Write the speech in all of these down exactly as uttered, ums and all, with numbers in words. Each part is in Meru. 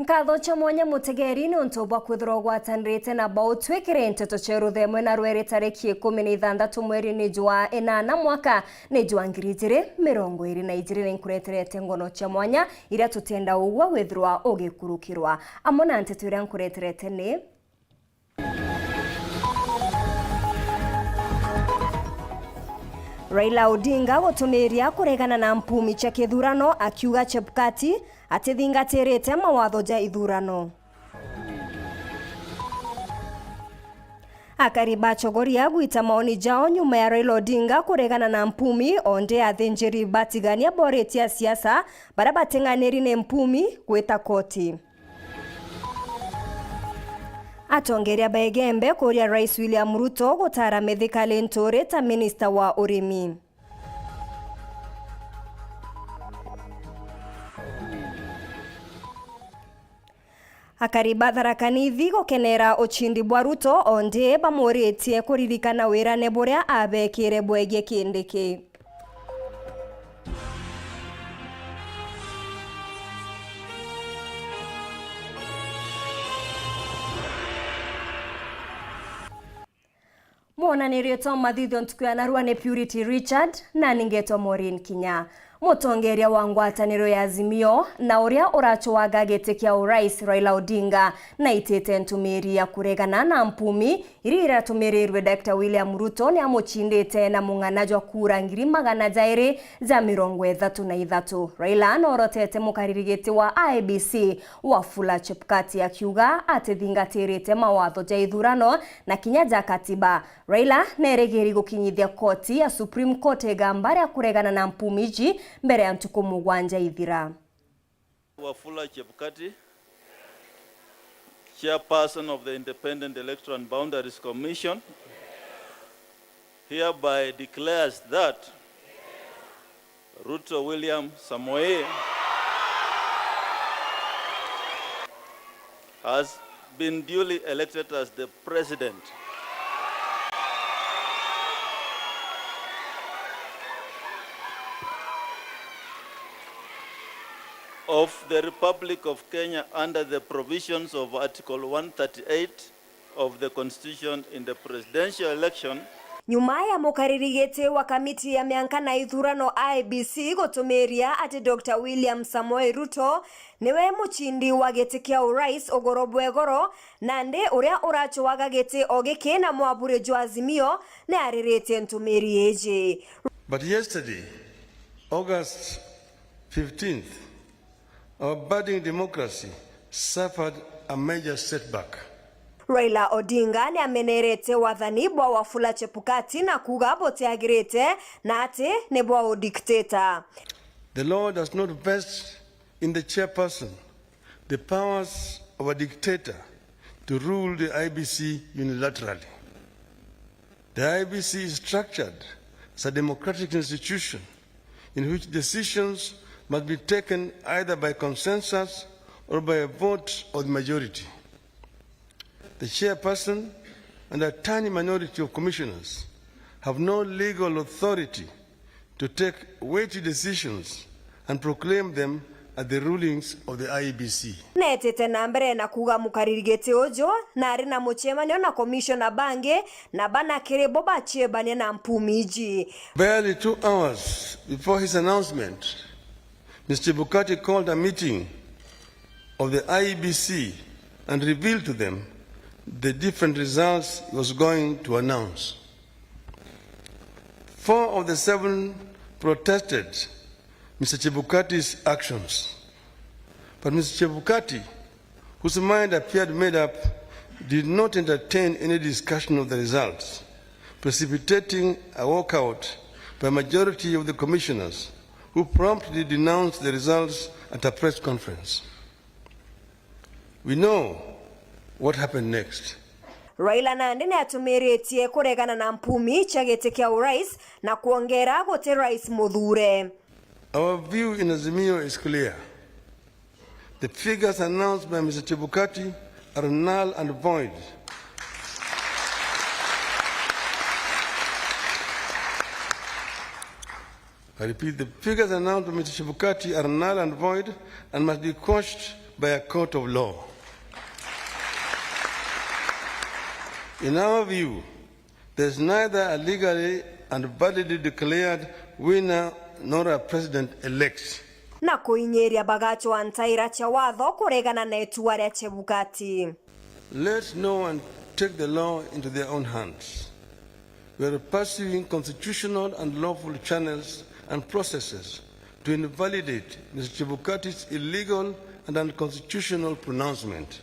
Nkatho cia mwanya mutegeri ni untu bwa kwithirwa ugwatanirite na bo utwikire nteto cia ruthemwe na rweri tariki ikumi na ithanthatu mweri ni jwa inana mwaka ni jwa ngiri ijiri mirongo iri na ijiri. Ni nkureterete ngono cia mwanya iria tutienda ugwa withirwa ugikurukirwa. Amwe na nteto iria nkureterete ni Raila Odinga gutumiria kuregana na mpumi cia kithurano, akiuga Chebukati atithingatirite mawatho ja ithurano. Akari ba Chogoria gwita maoni jao nyuma ya Raila Odinga kuregana na mpumi, onde athinjiri batigania boritie asiasa baria bateng'aniri ni mpumi gwita koti. Atongeria ba Igembe kuria Rais William Ruto gutara Mithika Linturi ta minista wa urimi. Akari ba Tharaka Nithi gukenera ucindi bwa Ruto, ondi bamuritie kuririkana wirane buria abekire bwegie Kindiki. Mwonanirio twa mathithio ntuku ya narua ni Purity Richard, na ningetwa Maureen Kinya. Mutongeria wa ngwataniro ya Azimio na uria uracwaga giti kia urais Raila Odinga naitite ntumiri ya kuregana na mpumi iria iratumirirwe Doctor William Ruto ni amucindite na mung'ana jwa kura ngiri magana jairi ja mirongo ithatu na ithatu. Raila norotete mukariri giti wa I E B C Wafula Chebukati akiuga atithingatirite mawatho ja ithurano na kinya ja katiba. Raila nerigiri gukinyithia koti ya Supreme Court igamba ria kuregana na mpumi iji mbere ya ntuku mugwanja ithira. Wafula Chebukati, chairperson of the Independent Electoral and Boundaries Commission, hereby declares that Ruto William Samoei has been duly elected as the President of the Republic of Kenya under the provisions of Article one thirty-eight of the Constitution in the presidential election. Nyuma ya mukariri giti wa kamiti ya mianka na ithurano I E B C gutumiria ati Doctor William Samoei Ruto niwe mucindi wa giti kia urais ugoro bwa igoro, nandi uria uracwaga giti o giki na mwaburi jwa Azimio ni ariritie ntumiri iji. But yesterday, August fifteenth, our budding democracy suffered a major setback. Raila Odinga ni amenerete wathani bwa Wafula Chebukati na kuuga butiagirite na ati ni bwa udictator. The law does not vest in the chairperson the powers of a dictator to rule the I E B C unilaterally. The I E B C is structured as a democratic institution in which decisions must be taken either by consensus or by a vote of the majority. The chairperson and a tiny minority of commissioners have no legal authority to take weighty decisions and proclaim them as the rulings of the I E B C. Netite na mbere na kuuga mukariri giti uju na ari na mucemanio na commissioner bangi na bana kiri bo baciebania na mpumi iji. Barely two hours before his announcement, Mister Chebukati called a meeting of the I E B C and revealed to them the different results he was going to announce. Four of the seven protested Mister Chebukati's actions. But Mister Chebukati, whose mind appeared made up, did not entertain any discussion of the results, precipitating a walkout by a majority of the commissioners, who promptly denounced the results at a press conference. We know what happened next. Raila nandi niatumiritie kuregana na mpumi cia giti kia urais na kuongera guti rais muthure. Our view in Azimio is clear. The figures announced by Mister Chebukati are null and void. I repeat, the figures announced by Mister Chebukati are null and void and must be quashed by a court of law. In our view, there is neither a legally and validly declared winner nor a president-elect. Na kuinyiria bagachwa ntaira cia watho kuregana na itua ria Chebukati. Let no one take the law into their own hands. We are pursuing constitutional and lawful channels and processes to invalidate Mister Chebukati's illegal and unconstitutional pronouncement.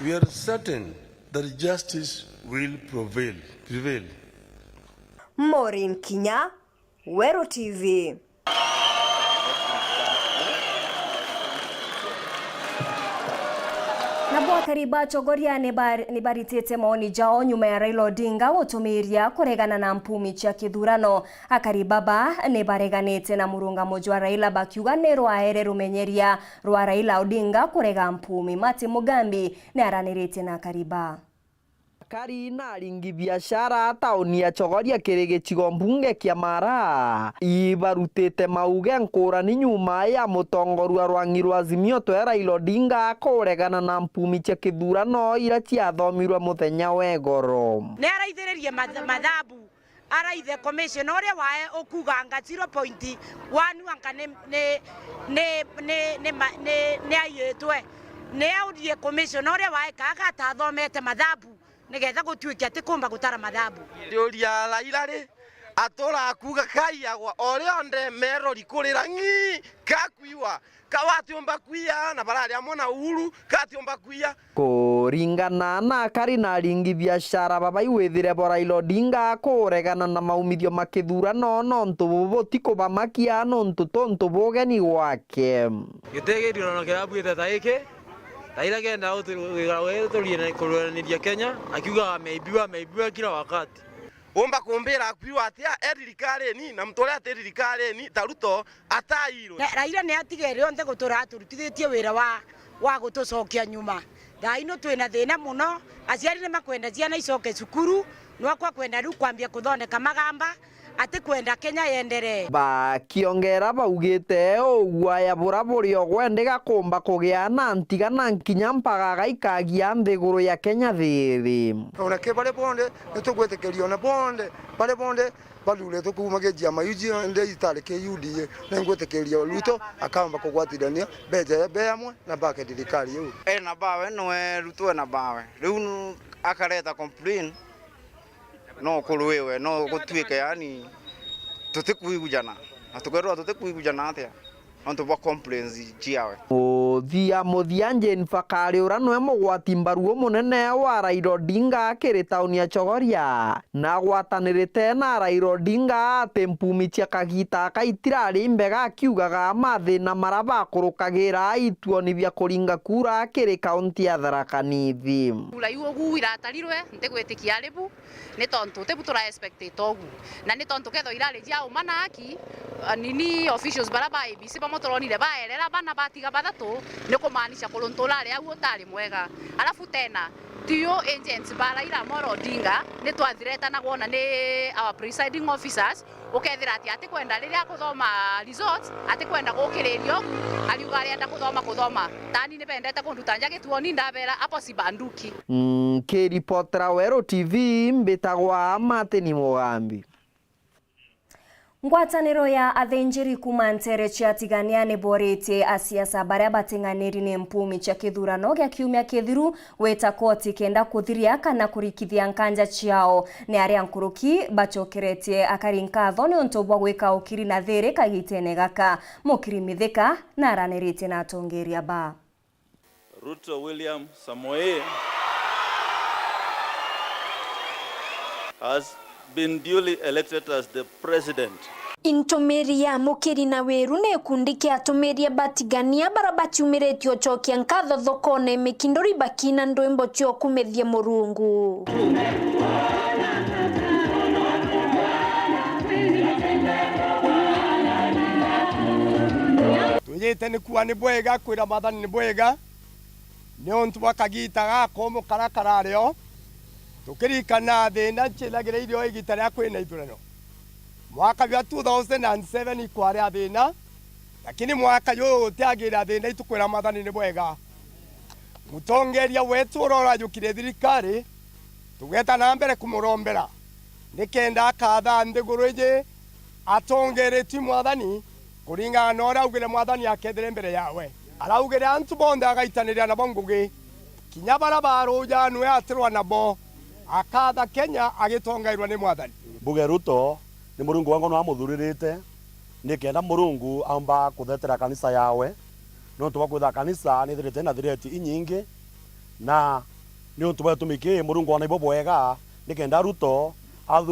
We are certain that justice will prevail, prevail. Maureen Kinya, Weru T V. Nabo akari ba Chogoria ni ba-, ni baritite maoni jao nyuma ya Raila Odinga gutumiria kuregana na mpumi cia kithurano. Akari baba ni bareganite na murungamo jwa Raila, bakiuga ni rwaere rumenyeria rwa Raila Odinga kurega mpumi. Martin Mugambi ni aranirite na akari ba. Akari na aringi biashara tauni ya Chogoria kiri gicigo mbunge kia Mara ibarutite mauge nkurani nyuma ya mutongorua rwang'i rwa Azimio twe Raila Odinga kuregana na mpumi cia kithurano iria ciathomirwe muthenya wa igoro. Ni araithiririe math-, mathabu, araithe commissioner uria wae ukuganga zero point one anga ni, ni, ni, ni, ni ma-, ni, ni aiyitwe. Ni aurie commissioner uria wae kaga atathomete mathabu. Nigetha gutuike ati kumba gutara mathabu. Ndiuria Raila ri, atura akuga kaiagwa o rionthe merori kurira ng'ii, kakwiwa, ka watiumba kwia, na barari amwe na Uhuru, katiumba kwia. Kuringana na akari na aringi biashara baba iwithire bo Raila Odinga kuregana na maumithio ma kithurano nontu bubu butikubamakia nontu tuntu bugeni gwake. Giti githurano kirabuite ta giki, Raila kenda gutu-, gwikara gwe turie na kurwiraniria Kenya, akiugaga ameibiwa, ameibiwa kila wakati. Umba kumbira akuiwa atia e thirikarine, na muntu uria ati thirikarine ta Ruto atairwe? Na Raila ni atigere onthe gutura aturutithitie wira wa, wa gutucokia nyuma. Thaa ino twina thina muno, aciari ni makwenda ciana icoke cukuru, nwakwa kwenda riu kwambia kuthondeka magamba, atikwenda Kenya yenderee. Bakiongera baugite ugwaya bura buri o gwendega kumba kugia na ntiga na nkinya mpagaga ikagia nthiguru ya Kenya thiri. Ona ki bari bonthe nitugwitikiria, ona bonthe bari bonthe bathuritwe kuuma ki ciama iu cionthe itari ki U D A, ningwitikiria Ruto akamba kugwatirania mbeca be amwe na bake thirikari iu. Ena bawe nwe Ruto ena bawe. Riu nu-, akareta complain. No kurwiwe, no gutuike, yani, tutikwigujana. Na tukerwa tutikwigujana atia? Nontu bwa complaints ciawe. Muthia muthia, Jane Fakari, uria nwe mugwati mbaru umunene wa Raila Odinga kiri tauni ya Chogoria, na agwatanirite na Raila Odinga ati mpumi cia kagita aka itirari imbega, akiugaga mathina maria bakurukagira ituoni bia kuringa kura kiri kaunti ya Tharaka Nithi. Kura iu ugu iratarirwe, ntigwitikia ari bu. Ni tontu ti bu tura expectate ugu. Na ni tontu kethirwa irari cia uma na haki, a, nini officials bara ba A B C bamwe turonire baerera bana batiga bathatu, ni kumaanisha kuruntu urari au utari mwega. Alafu tena, tiyo agents ba Raila Amolo Odinga ni twathireta na gwona ni our presiding officers, ukethira ati atikwenda riria akuthoma results, atikwenda gukiriria ugu, ariuga arienda kuthoma, kuthoma. Tani ni bendete kunduta nja gituoni, ndabera, hapo si banduki. Nkiripotera Weru T V, mbitagwa Martin Mugambi. Ngwataniro ya athinjiri kuuma nteere cia Tigania ni boritie asiasa baria bating'aniri ni mpumi cia kithurano gia kiumia kithiru gwita koti kenda kuthiria kana kurikithia nkanja ciao. Ni aria nkuruki bacokeretie akari nkatho niuntu bwa gwika ukiri na thiri kagitene gaka. Mukiri Mithika na araniritie na atongeria ba. Ruto William Samoei has been duly elected as the president. Intumiri ya Mukiri na Wiru ni gikundi kia atumiria batigania bara baciumiritie ucokia nkatho thokone mikinduri bakina ndwimbo cia ukumithia Murungu. Twijite ni kuuga ni bwega, kwira Mwathani ni bwega, niuntu bwa kagiita gakomu karia karari o, tukiririkana thiina nciithagirire o igiita riria kwina ithurano. Mwaka jwa two thousand and seven ikwari a thiina, Lakini mwaka juju utiagira thina, itukwira Mwathani ni bwega. Mutongeria wetu uria urajukire thirikari, tugeta na mbere kumurombera, nikenda akatha nthiguru iji atongeretue Mwathani, kuringana na uria augire Mwathani akethire mbere yawe. Araugire antu bonthe agaitanirira nabo ngugi, kinya baria baruja nwe atirwa nabo, akatha Kenya agitongairwa ni Mwathani. Mbuge Ruto ni Murungu wa ngono amuthuririte, nikenda Murungu aumba kuthetera kanisa yawe, niuntu bwa kwitha kanisa nithirite na thireti inyingi, na niuntu bwa gitumi kii Murungu ona ibo bwega, nikenda Ruto athu-